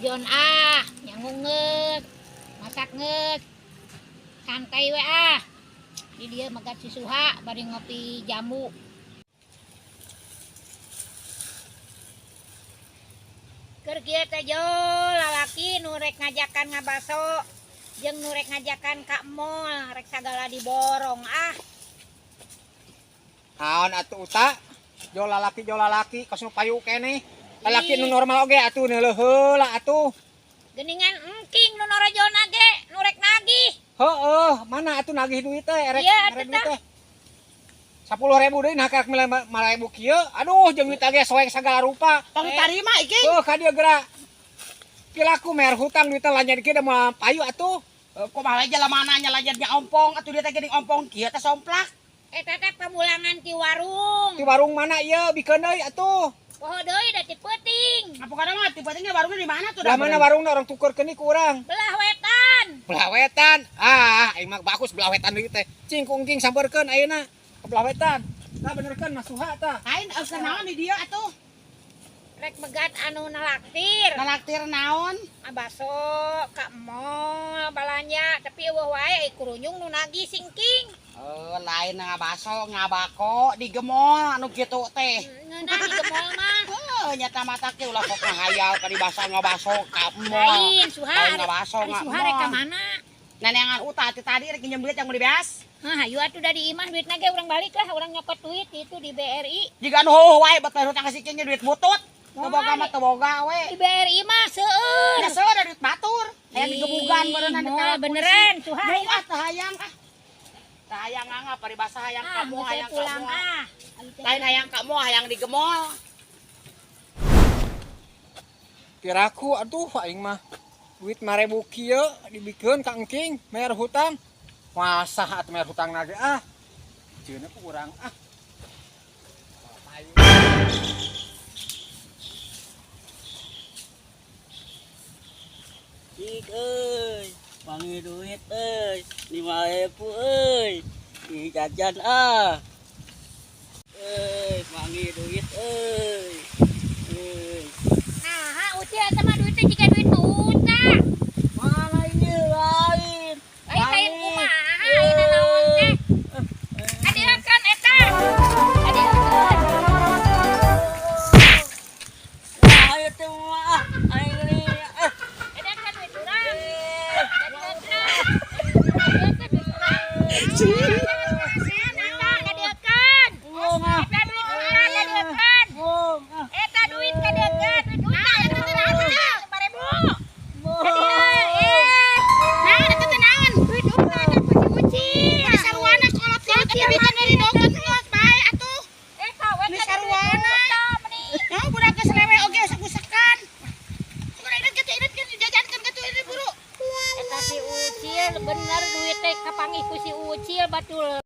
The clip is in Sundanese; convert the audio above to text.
Jon ah, nyangu geus, masak geus. Santai we ah. Di dieu megat si Suha bari ngopi jamu. Keur kieu teh Jo, lalaki nu rek ngajakan ngabaso jeung nu rek ngajakan ka mall, rek sagala diborong ah. Naon atuh uta? Jo lalaki kos nu payu keneh. Lalaki nu normal oge atuh neuleuh heula atuh. Geningan engking nu norojona ge, nu rek nagih. Heeh, mana atuh nagih duit teh erek Iya, mere atuh duit teh. 10.000 deui nah karek 5.000 kieu. Aduh, jeung duit ge soek sagala rupa. Tong tarima iki. Heuh, ka dieu geura. Pilaku mer hutang duit teh lanjut kieu da moal payu atuh. Kumaha jelema nanya lanjutnya ompong atuh dia teh geuning ompong kieu teh somplak. Eta teh pamulangan ti warung. Di warung mana ieu bikeun deui atuh. Poho deui da ti peuting. Apa kadang mah tiba tiba warungnya di mana tuh? Lah mana warungna orang tukerkeun ku urang. Belah wetan. Belah wetan. Ah, aing mah bagus belah wetan deui teh. Cing ku engking sampeurkeun ayeuna ke belah wetan. Tah benerkeun Mas Suha tah. Lain keur naon di dieu atuh? Rek megat anu nalaktir. Nalaktir naon? Ngabaso ka mall balanja tapi eueuh wae kurunyung nu nagih singking. Lain ngabaso ngabako di gemol anu kitu teh. Ngeunah di gemol mah. Heuh, nyata mata ke ulah kok ngahayal ka di basa ngabaso ka mall. Lain Suha. Lain ngabaso Ari Suha rek ka mall. mana? Neneangan uta ti tadi rek nginjem duit yang mau dibeas. Hah, hayu atuh da di imah duitna ge urang balik lah, urang nyokot duit itu di BRI. Jika anu heuh wae bet bayar hutang ka si Cing duit butut. Teu boga mah teu boga we. Di BRI mah seueur. Ya seueur da duit batur. Hayang digebugan meureunna di Moal kalah beneran Suha. Duh, ah teu hayang ah. Teu hayang ngangap paribasa hayang Ah, ka mall geus hayang ka pulang mall. ah. Lain hayang ka mall hayang digemol. Piraku atuh aing mah. Duit 5.000 kieu dibikeun ka engking bayar hutang. Masah atuh bayar hutang ge ah. Ceunah ku urang ah. Payu. Cik euy, panggil duit euy, 5.000 euy. Ih jajan ah. Euy, panggil duit euy. Euy. Nah, uci eta mah duitnya jiga duit nu uta. Mana ini lain? Lain lain kumaha ayeuna naon teh? Adieukeun eta. Adieukeun. Wah, ayo teh mah ah. Aing ini ah. Adieukeun duit urang. Adieukeun. Adieukeun duit urang. Eta adieukeun. Ngomong ah. Eta duit urang adieukeun. Ngomong ah. Eta duit kadiekeun, duit uta eta teh naon 5.000. Ngomong. Naon eta teh naon? Duit uta eta ku si Uci. Di saruana kolot kolot teh bikeun dari dogon geus bae atuh. Eta we Ini teh duit saruana. uta meni. Nah, budak geus lewe oge usek-usekan. Sugan ini kitu ini kitu jajankeun kitu ini buru. Eta si Ucil bener duit teh kapanggih ku si Ucil batul.